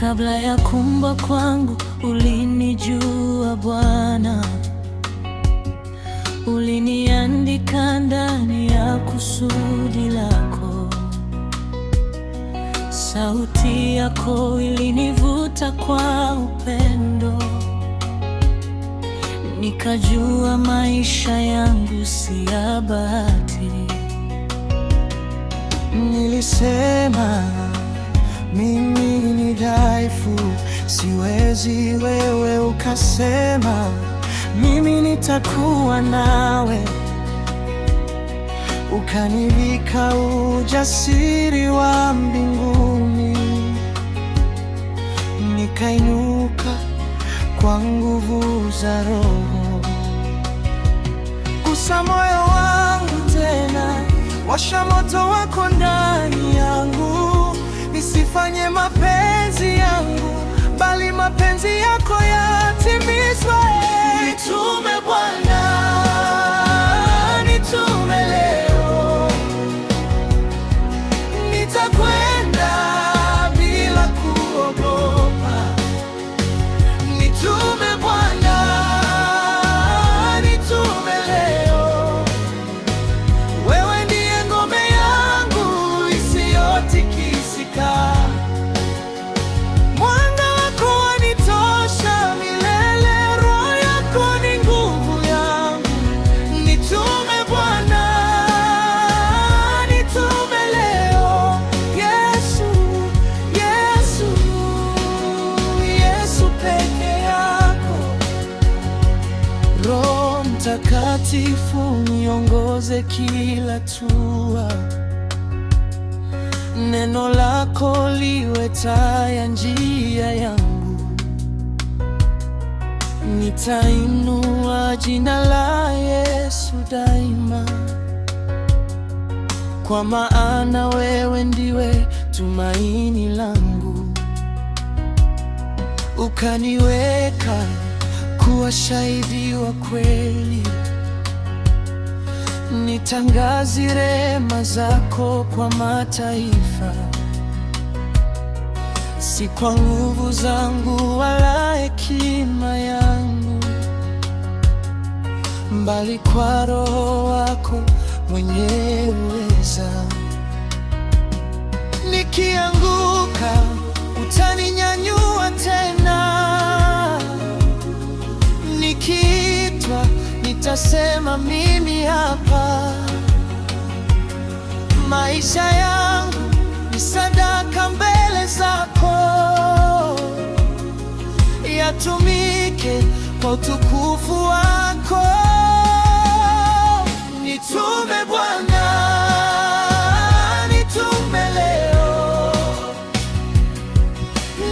Kabla ya kuumbwa kwangu ulinijua Bwana, uliniandika ndani ya kusudi lako. Sauti yako ilinivuta kwa upendo, nikajua maisha yangu si ya bahati. Nilisema mimi ni dhaifu, siwezi. Wewe ukasema mimi nitakuwa nawe, ukanivika ujasiri wa mbinguni, nikainuka kwa nguvu za Roho. Gusa moyo wangu tena, washa moto wako ndani yangu, nisifanye mapenzi yangu, bali mapenzi yako yatimizwe. Nitume Bwana, nitume leo, nitakwenda bila kuogopa. Nitume Bwana, nitume leo. Wewe ndiye ngome yangu isiyotikisika. Mwanga wako wanitosha milele, Roho yako ni nguvu yangu. Nitume Bwana, nitume leo. Yesu, Yesu, Yesu peke yako. Roho Mtakatifu niongoze kila hatua, neno lako liwe taa ya njia yangu. Nitainua jina la Yesu daima, kwa maana wewe ndiwe tumaini langu. Ukaniweka kuwa shahidi wa kweli, nitangaze rehema zako kwa mataifa, si kwa nguvu zangu wala hekima yangu, bali kwa Roho wako mwenye uweza. Nikianguka utaninyanyua tena, nikiitwa nitasema mimi hapa. Maisha yangu ni sadaka mbele zako, yatumike kwa utukufu wako. Nitume Bwana, nitume leo,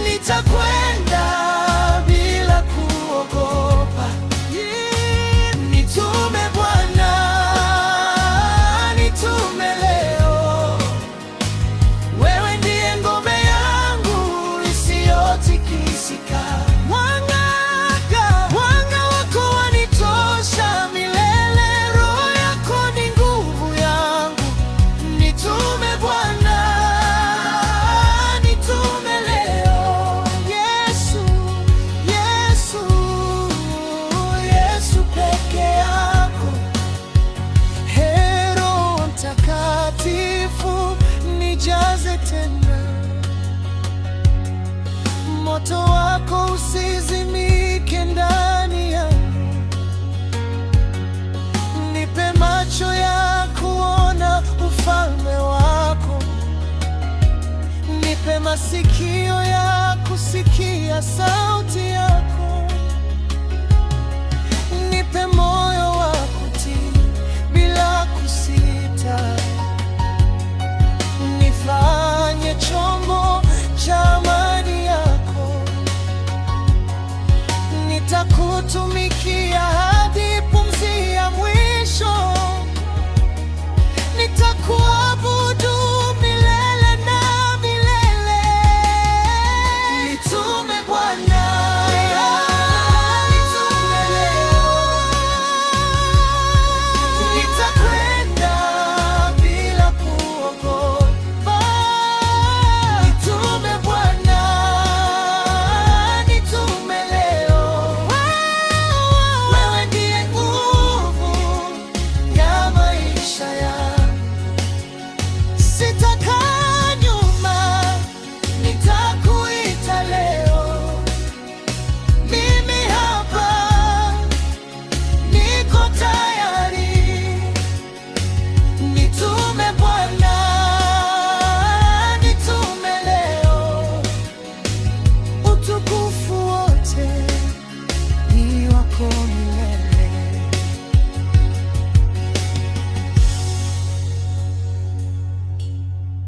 nitakwenda bila kuogopa. Nitume Bwana, nitume leo. Wewe ndiye ngome yangu isiyotikisika. Mwanga wako wanitosha milele, Roho yako ni nguvu yangu. Nitume Bwana, nitume leo. Yesu, Yesu, Yesu peke yako. Ee Roho Mtakatifu, nijaze tena, moto wako usizimike ndani yangu. Nipe macho ya kuona ufalme wako, nipe masikio ya kusikia sauti yako, nipe moyo wa kutii bila kusita, nifanye chombo cha amani yako, nitakutumikia.